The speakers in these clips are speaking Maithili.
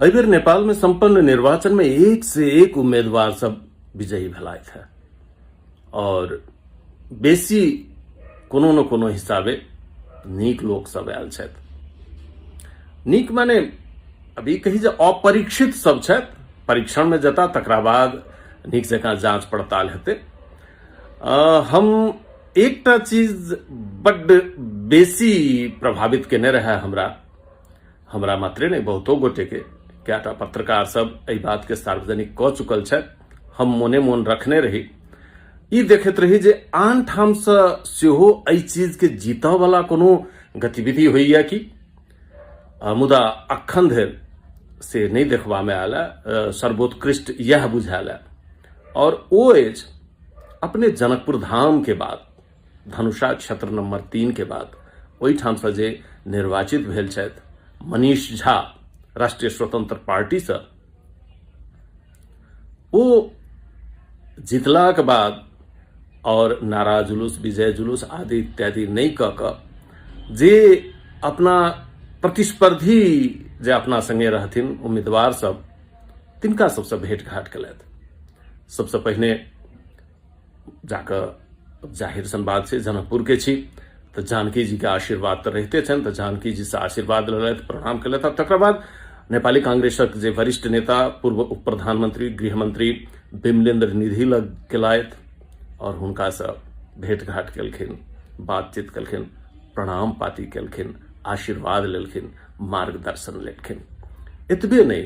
एहि बेर नेपालमे सम्पन्न निर्वाचनमे एक से एक उम्मीदवार सब विजयी भेलथि है और बेसी कोनो न कोनो हिसाबे नीक लोक सब आयल छथि। नीक माने अभी कही जे अपरीक्षित सब छथि, परीक्षणमे जेता तकरा बाद नीक जकाँ जाँच पड़ताल हेतै। हम एकटा चीज बड्ड बेसी प्रभावित केने रहए हमरा, हमरा मात्रे नहि बहुतो गोटेके, कएटा पत्रकार सब एहि बातके सार्वजनिक कऽ चुकल छथि, हम मोने मोन रखने रही। ई देखैत रही जे आन ठामसँ सेहो एहि चीजके जीतऽवला कोनो गतिविधि होइए कि, मुदा अखन धरि से नहि देखबामे आयल है। सर्वोत्कृष्ट इएह बुझायल है और ओ अछि अपने जनकपुर धाम के बाद, धनुषा क्षेत्र नंबर 3 के बाद ओहिठामसँ जे निर्वाचित भेल छथि मनीष झा राष्ट्रीय स्वतंत्र पार्टीसँ, ओ जीतलाक बाद और नारा जुलूस विजय जुलूस आदि इत्यादि नहि कऽ कऽ जे अपना प्रतिस्पर्धी जे अपना संगे रहथिन उम्मीदवार सब, तिनका सबसँ भेंट घाट केलथि। सबसँ पहिने जाकऽ जाहिर सन बात छै जनकपुर के छी तऽ जानकी जी के आशीर्वाद तऽ रहिते छनि, तऽ जानकी जी से आशीर्वाद लेलथि, प्रणाम केलथि। आ तकर बाद नेपाली कांग्रेसक जे वरिष्ठ नेता पूर्व उप प्रधानमंत्री गृहमंत्री बिमलेंद्र निधि लग गेलथि और हुनकासँ भेंट घाट केलखिन, बातचीत केलखिन, प्रणाम पाती केलखिन, आशीर्वाद लेलखिन, मार्गदर्शन लेलखिन। एतबे नहि,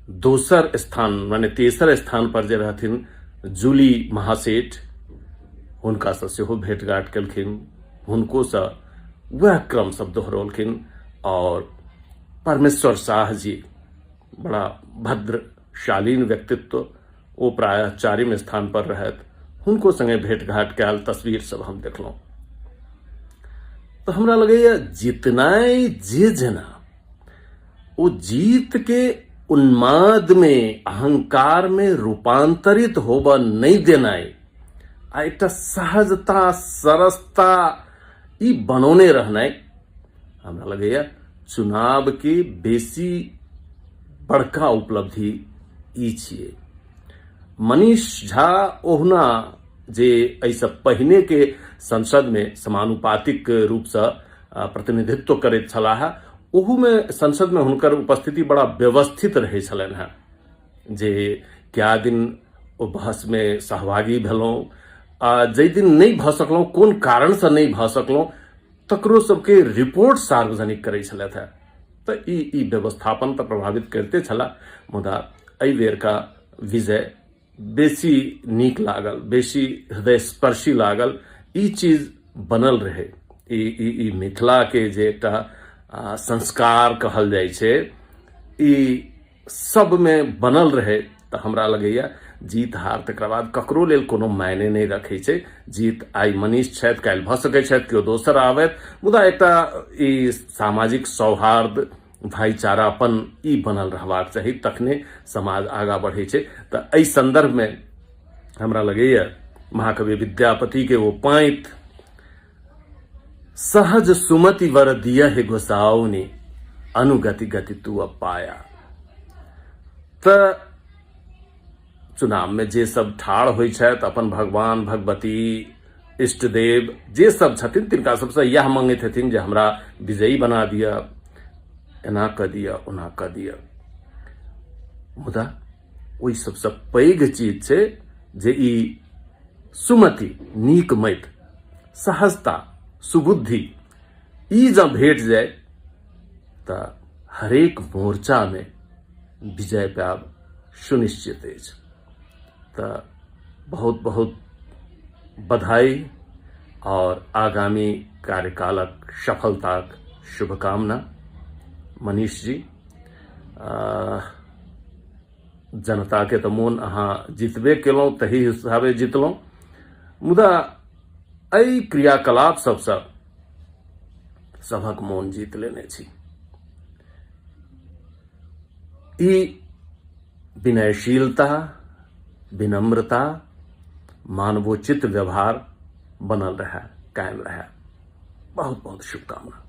दोसर स्थान माने तेसर स्थान पर जे रहथिन जूली महासेठ, हुनकासँ सेहो भेंट घाट केलखिन, हुनकोसँ वएह क्रम सब दोहरौलखिन। और परमेश्वर शाह जी बड़ा भद्र शालीन व्यक्तित्व, ओ प्रायः चारिम स्थान पर रहथि, हुनको संगे भेंट घाट कयल तस्वीर सब हम देखलहुँ। तऽ हमरा लगैए जितनाइ जे जेना ओ जीत के उन्माद में अहंकार में रूपांतरित होबऽ नहि देनाइ आ एकटा सहजता सरसता ई बनौने रहनाइ हमरा लगैए चुनाव के बेसी बड़का उपलब्धि ई छियै। मनीष झा ओहुना जे एहिसँ पहिने के संसद में समानुपातिक रूपसँ प्रतिनिधित्व करैत छलाह, ओहूमे संसदमे हुनकर उपस्थिति बड़ा व्यवस्थित रहै छलनि हेँ, जे कए दिन ओ बहसमे सहभागी भेलहुँ आ जाहि दिन नहि भऽ सकलहुँ, कोन कारणसँ नहि भऽ सकलहुँ, तकरो सबके रिपोर्ट सार्वजनिक करै छलथि हेँ। तऽ ई ई व्यवस्थापन तऽ प्रभावित करिते छलाह, मुदा एहि बेरका विजय बेसी नीक लागल, बेसी हृदयस्पर्शी लागल। ई चीज बनल रहै, ई ई ई मिथिलाके जे एकटा संस्कार कहल जाइ छै, ई सबमे बनल रहै। तऽ हमरा लगैए जीत हार तकरा बाद ककरो लेल कोनो मायने नहि रखै छै। जीत आइ मनीष छथि, काल्हि भऽ सकै छथि केओ दोसर आबथि, मुदा एकटा ई सामाजिक सौहार्द भाईचारापन ई बनल रहबाक चाही, तखने समाज आगाँ बढ़ै छै। तऽ एहि सन्दर्भमे हमरा लगैए महाकवि विद्यापतिके ओ पाँति, सहज सुमति वर दिया हे गोसाउनी अनुगति गति तू अब पाया। तऽ चुनावमे जे सब ठाढ़ होइ छथि अपन भगवान भगवती इष्टदेव जे सब छथिन तिनका सबसँ इएह मंगैत हेथिन जे हमरा विजयी बना दिअ, एना कऽ दिअ, ओना कऽ दिअ। मुदा ओहि सबसँ पैघ चीज छै जे ई सुमति, नीक मति, सहजता, सुबुद्धि ई जँ भेट जाय तऽ हरेक मोर्चामे विजय पायब सुनिश्चित अछि। तऽ बहुत बहुत बधाई और आगामी कार्यकालक सफलताक शुभकामना मनीष जी। जनता के तऽ मोन अहाँ जीतबे केलहुँ, तही हिसाबे जीतलहुँ, मुदा एहि क्रियाकलाप सबसँ सभक मोन जीत लेने छी। ई विनयशीलता, विनम्रता, मानवोचित व्यवहार बनल रहे, कायम रहे। बहुत बहुत शुभकामना।